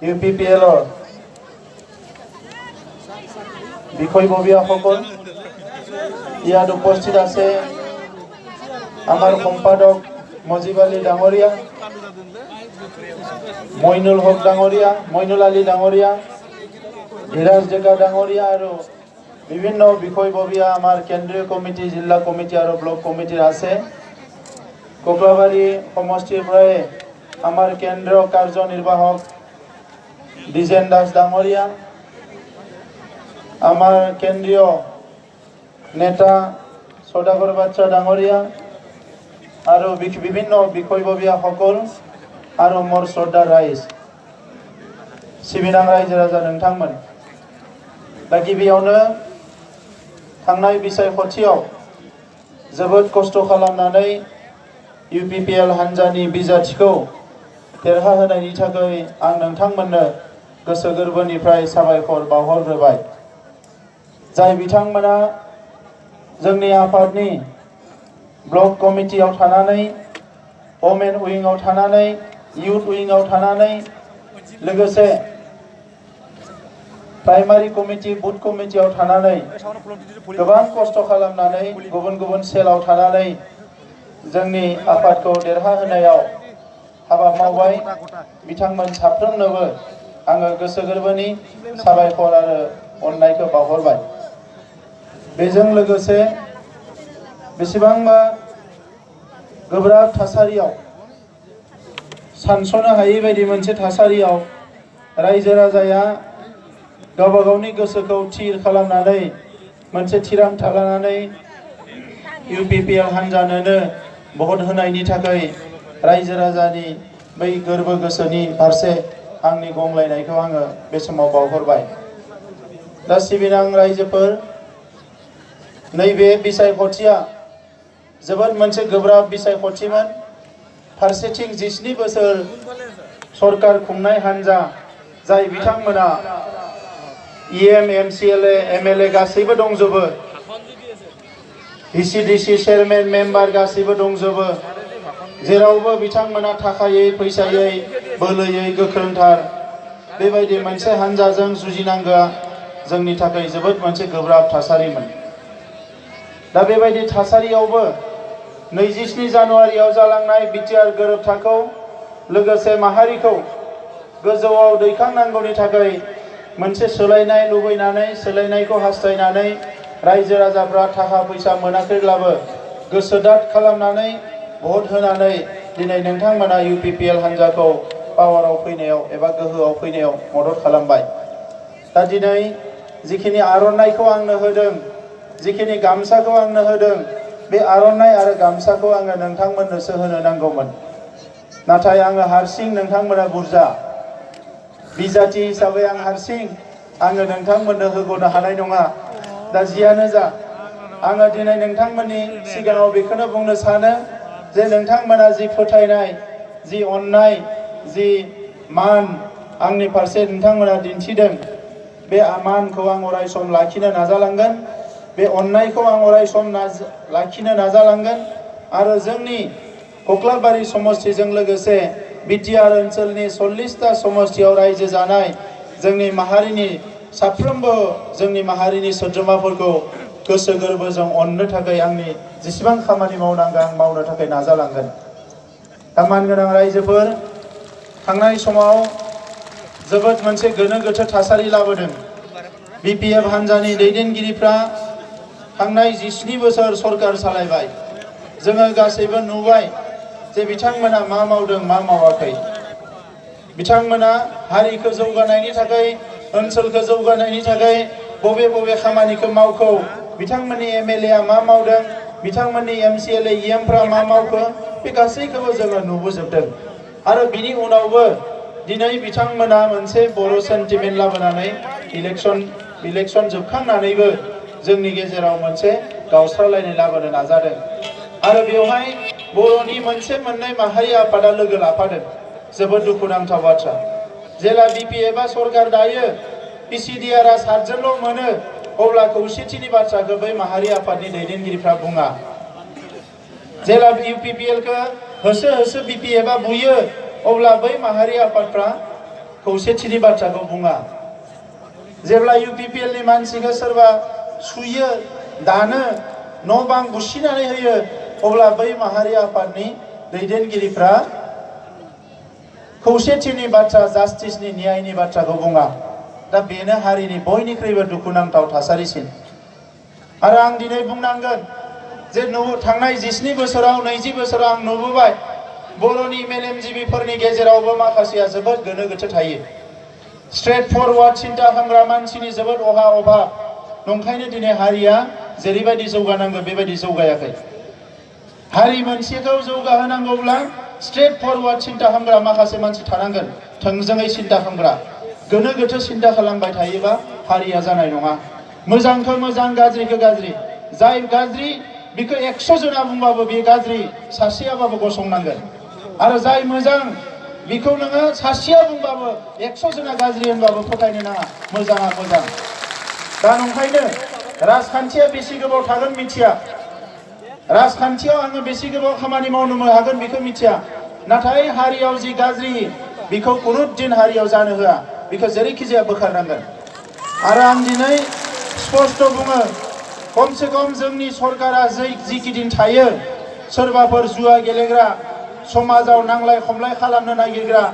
UPPL বিষয়ববীয়াসকল ইয়াত উপস্থিত আছে আমাৰ সম্পাদক মজিব আলী ডাঙৰীয়া, মইনুল হক ডাঙৰীয়া, মইনুল আলী ডাঙৰীয়া, ধীৰাজ ডেকা ডাঙৰীয়া আৰু বিভিন্ন বিষয়ববীয়া আমাৰ কেন্দ্ৰীয় কমিটি, জিলা কমিটি আৰু ব্লক কমিটিৰ আছে। কোকৰাবাৰী সমষ্টিৰ পৰাই আমাৰ কেন্দ্ৰীয় কাৰ্যনিৰ্বাহক ডিজেন দাস ডাঙৰীয়া, আমাৰ কেন্দ্ৰীয় নেতা সদাগৰ বাচ্চা ডাঙৰীয়া আৰু বিভিন্ন বিষয়ববীয়াসকল আৰু মোৰ শ্ৰদ্ধা ৰাইজ, सिबिनां रायजो राजा नोंथांमोन, दा गिबियावनो थांनाय बिसायख'थियाव जोबोद खस्थ' खालामनानै UPPL हान्जानि बिजाथिखौ देरहाहोनायनि थाखाय आं नोंथांमोननो गोसो गोरबोनिफ्राय साबायखर बावहरग्रोबाय। जाय बिथांमोना जोंनि आफादनि ब्लक कमिटियाव थानानै, वमेन उइंआव थानानै, इउथ उइंआव थानानै, लोगोसे प्राइमारि कमिटि, बुथ कमिटियाव थानानै गोबां खस्थ' खालामनानै गुबुन गुबुन सेलाव थानानै जोंनि आफादखौ देरहाहोनायाव हाबा मावबाय। बिथांमोन साफ्रोमनोबो आङो गोसो गोरबोनि साबायखर आरो अननायखौ बावहरबाय। बेजों लोगोसे बेसेबांबा गोब्राब थासारियाव, सानस'नो हायै बायदि मोनसे थासारियाव रायजो राजाया गावबा गावनि गोसोखौ थिर खालामनानै मोनसे थिरांथा लानानै UPPL हान्जानोनो भट होनायनि थाखाय रायजो राजानि बै गोरबो गोसोनि फारसे आंनि गंग्लायनायखौ आङो बे समाव बावहरबाय। दा सिबिनां रायजोफोर, नैबे बिसायख'थिया जोबोद मोनसे गोब्राब बिसायख'थिमोन। फारसेथिं 17 बोसोर सरकार खुंनाय हान्जा, जाय बिथांमोना EM, MCLA, MLA गासैबो दंजोबो, VCDC चेयारमेन मेम्बार गासैबो दंजोबो, जेरावबो बिथांमोना थाखायै फैसायै बोलोयै गोख्रोंथार। बेबायदि मोनसे हान्जाजों जुजिनांगौआ जोंनि थाखाय जोबोद मोनसे गोब्राब थासारिमोन। दा बेबायदि थासारियावबो 27 जानुवारियाव जालांनाय बिटिआर गोरोबथाखौ लोगोसे माहारिखौ गोजौआव दैखांनांगौनि थाखाय मोनसे सोलायनाय लुबैनानै, सोलायनायखौ हास्थायनानै रायजो राजाफ्रा थाखा फैसा मोनाखैब्लाबो गोसोदाद खालामनानै भट होनानै दिनै नोंथांमोना UPPL हान्जाखौ पावाराव फैनायाव एबा गोहोआव फैनायाव मदद खालामबाय। दा दिनै जिखिनि आर'नाइखौ आंनो होदों, जिखिनि गामसाखौ आंनो होदों, बे आर'नाइ आरो गामसाखौ आङो नोंथांमोननोसो होनो नांगौमोन। नाथाय आङो हारसिं, नोंथांमोना बुरजा, बिजाथि हिसाबै आं हारसिं, आङो नोंथांमोननो होग'नो हानाय नङा। दा जियानो जा, आङो दिनै नोंथांमोननि सिगाङाव बेखौनो बुंनो सानो जे नोंथांमोना जि फोथायनाय, जि अननाय, जि मान आंनि फारसे नोंथांमोना दिन्थिदों, बे मानखौ आं अराय सम लाखिनो नाजालांगोन, बे अननायखौ आं अराय सम लाखिनो नाजालांगोन आरो जोंनि कोक्लाबारी समष्टिजों लोगोसे बिटिआर ओनसोलनि 40टा समष्टियाव रायजो जानाय जोंनि माहारिनि साफ्रोमबो जोंनि माहारिनि सोद्रोमाफोरखौ गोसो गोरबोजों अननो थाखाय आंनि जेसेबां खामानि मावनांगौ आं मावनो थाखाय नाजालांगोन। दा मानगोनां रायजोफोर, थांनाय समाव जोबोद मोनसे गोनो गोथो थासारि लाबोदों। BPF हान्जानि दैदेनगिरिफ्रा थांनाय 17 बोसोर सरकार सालायबाय। जोङो गासैबो नुबाय जे बिथांमोना मा मावदों, मा मावाखै। बिथांमोना हारिखौ जौगानायनि थाखाय, ओनसोलखौ जौगानायनि थाखाय बबे बबे खामानिखौ मावखो, बिथांमोननि MLA मा मावदों, बिथांमोननि MCLA EMफ्रा मा मावखो, बे गासैखौबो जोङो नुबोजोबदों। आरो बिनि उनावबो दिनै बिथांमोना मोनसे बर' सेन्टिमेन्ट लाबोनानै इलेक्सन जोबखांनानैबो जोंनि गेजेराव मोनसे गावस्रालायनाय लाबोनो नाजादों। आरो बेवहाय बर'नि मोनसे मोननै माहारि आफादा लोगो लाफादों। जोबोद दुखुनांथाव बाथ्रा। जेला BPFआ सरकार दायो, PCDRआ 7जनल' मोनो, अब्ला खौसेथिनि बाथ्राखौ बै माहारि आफादनि दैदेनगिरिफ्रा बुङा। जेला UPPLखौ होसो होसो BPFआ बुयो, अब्ला बै माहारि आफादफ्रा खौसेथिनि बाथ्राखौ बुङा जेब्ला UPPL नि मानसिखौ सोरबा सुयो दानो न' बां बुसिनानै होयो अब्ला बै माहारि आफादनि दैदेनगिरिफ्रा खौसेथिनि बाथ्रा जास्टिसनि न्यायनि बाथ्राखौ बुङा दा बेनो हारिनि बयनिख्रुइबो दुखुनांथाव थासारिसिन आरो आं दिनै बुंनांगोन जे थांनाय 17 बोसोराव 20 बोसोराव आं नुबोबाय बर'नि मेलेमजिबिफोरनि गेजेरावबो माखासेया जोबोद गोनो गोथो थायो स्ट्रेट फरवार्ड सिन्था खालामग्रा मानसिनि जोबोद अभाब नंखायनो दिनै हारिया जेरैबायदि जौगानांगौ बेबायदि जौगायाखै हारि मोनसेखौ जौगाहोनांगौब्ला स्ट्रेट फरवार्ड सिन्था खालामग्रा माखासे मानसि थानांगोन थोंजोङै सिन्था खालामग्रा गोनो गोथो सिन्था खालामबाय थायोबा हारिया जानाय नङा मोजांखौ मोजां गाज्रिखौ गाज्रि जाय गाज्रि बेखौ 100 जना बुंबाबो बे गाज्रि सासेयाबाबो गसंनांगोन आरो जाय मोजां बेखौ नोङो सासेया बुंबाबो 100 जना गाज्रि होनबाबो फोथायनो नाङा मोजाङा मोजां दा नंखायनो राजखान्थिया बेसे गोबाव थागोन मिथिया राजखान्थियाव आङो बेसे गोबाव खामानि मावनो हागोन बेखौ मिथिया नाथाय हारियाव जि गाज्रि बेखौ खुनु दिन हारियाव जानो होआ बेखौ जेरैखि जाया बोखारनांगोन आरो आं दिनै स्पष्ट बुङो खमसे खम जोंनि सरकारा जिखिदिन थायो सोरबाफोर जुवा गेलेग्रा समाजाव नांलाय खमलाय खालामनो नागिरग्रा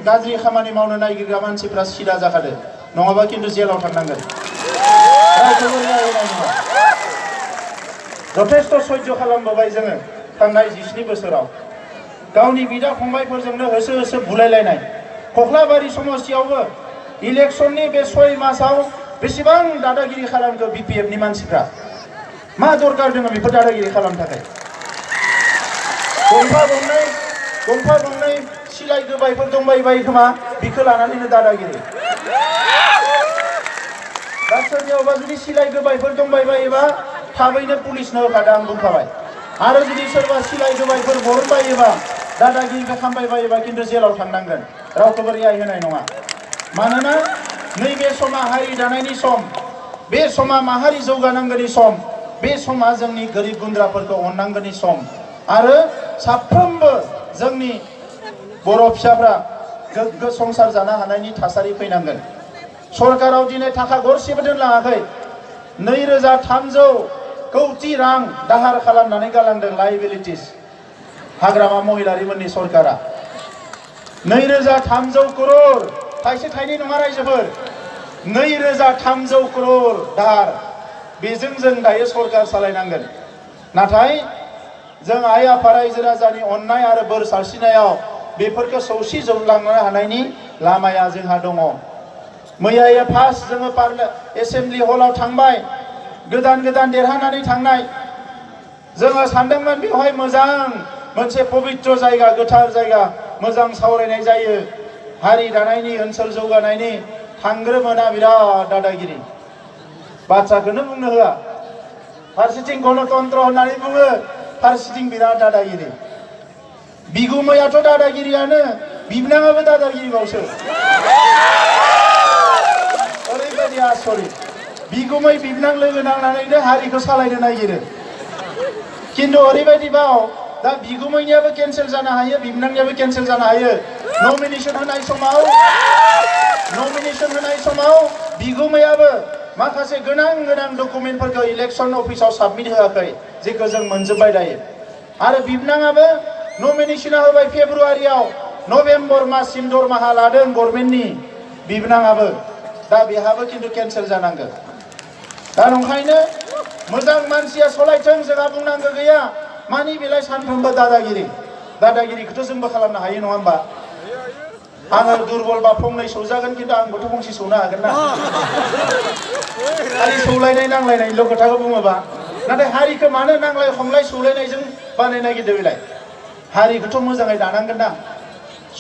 गाज्रि खामानि मावनो नागिरग्रा मानसिफ्रा सिदा जाखादो नङाबा किन्तु जेलाव थांनांगोन जथेस्थ सह्य खालामबोबाय जोङो थांनाय 17 बोसोराव गावनि बिदा फंबायफोरजोंनो होसो होसो बुलायलायनाय खख्लाबारि समस्तियावबो इलेक्शननि बे 6 मासाव बेसेबां दादागिरि खालामखो BPF नि मानसिफ्रा मा दरकार दङ बेफोर दादागिरि खालामनो थाखाय गंफा गंनै सिलाय गोबायफोर दंबायबाय खोमा बिखौ लानानैनो दादागिरि दा सोरनियावबा जुदि सिलाय गोबायफोर दंबायबायोबा थाबैनो पुलिसनो होखादो आं बुंखाबाय आरो जुदि सोरबा सिलाय गोबायफोर बरनबायोबा दादागिरिखौ खालामबायबायोबा किन्तु जेलाव थांनांगोन रावखौबो रेहाय होनाय नङा मानोना नैबे समा हारि दानायनि सम बे समा माहारि जौगानांगौनि सम बे समा जोंनि गोरिब गुन्द्राफोरखौ अननांगौनि सम आरो साफ्रोमबो जोंनि बर' फिसाफ्रा गोग्गो संसार जानो हानायनि थासारि फैनांगोन सरकाराव दिनै थाखा गरसेबो दोनलाङाखै 2300 कौटि रां दाहार खालामनानै गालांदों लायबिलिटिस हाग्रामा महिलारिमोननि सरकारा 2300 करोड़ थाइसे थाइनै नङा रायजोफोर 2300 करोड़ दाहार बेजों जों दायो सरकार सालायनांगोन नाथाय जों आइ आफा रायजो राजानि अननाय आरो बोर सारस्रिनायाव बेफोरखौ सौसि जौलांनो हानायनि लामाया जोंहा दङ मैया फार्स्ट जोङो एसेम्बलि हलाव थांबाय गोदान देरहानानै थांनाय जोङो सानदोंमोन बेवहाय मोजां मोनसे पवित्र जायगा गोथार जायगा मोजां सावरायनाय जायो हारि दानायनि ओनसोल जौगानायनि थांग्रोमोना बिराद दादागिरि बाथ्राखौनो बुंनो होआ फारसेथिं गणतन्त्र होननानै बुङो फारसेथिं बिराद दादागिरि बिगुमैयाथ' दादागिरियानो बिबनाङाबो दादागिरिबावसो ओरैबायदि आसरित बिगुमै बिबनां लोगो नांनानैनो हारिखौ सालायनो नागिरो किन्तु ओरैबायदिबाव दा बिगुमैनियाबो केन्सेल जानो हायो बिबनांनियाबो केन्सेल जानो हायो नमिनेशन होनाय समाव बिगुमैयाबो माखासे गोनां डकुमेन्टफोरखौ इलेक्शन अफिसाव साबमिट होआखै जेखौ जों मोनजोब्बाय दायो आरो बिबनाङाबो नमिनेशना होबाय फेब्रुवारियाव नभेम्बर माससिम दरमाहा लादों गभर्नमेन्टनि बिबनाङाबो दा बेहाबो किन्तु केन्सेल जानांगोन दा नंखायनो मोजां मानसिया सलायथों जोंहा बुंनांगौ गैया मानि बेलाय सानफ्रोमबो दादागिरिखौथ' जोंबो खालामनो हायो नङा होमबा आङो दुरबलबा फंनै सौजागोन किन्तु आंबोथ' फंसे सौनो हागोन ना खालि सौलायनाय नांलायनायल' खोथाखौ बुङोबा नाथाय हारिखौ मानो नांलाय खमलाय सौलायनायजों बानायनो नागिरदों बेलाय हारिखौथ' मोजाङै दानांगोन ना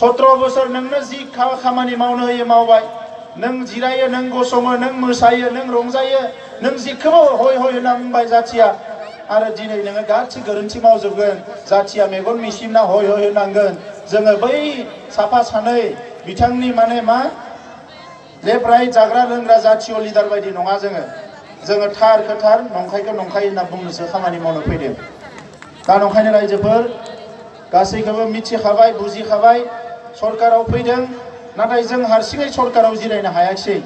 17 बोसोर नोंनो जि खामानि मावनो होयो मावबाय नों जिरायो नों गसङो नों मोसायो नों रंजायो नों जिखौबो हय होनना बुंबाय जाथिया आरो दिनै नोङो गासै गोरोन्थि मावजोबगोन जाथिया मेगन मिसिमना हय होनांगोन जोङो बै साफा सानै बिथांनि माने मा लेफ्ट राइट जाग्रा लोंग्रा जाथिय लिडार बायदि नङा जोङो थारखौ थार नंखायखौ नंखाय होनना बुंनोसो खामानि मावनो फैदों दा नंखायनो रायजोफोर गासैखौबो मिथिखाबाय बुजिखाबाय सरकाराव फैदों नाथाय जों हारसिङै सरकाराव जिरायनो हायाखिसै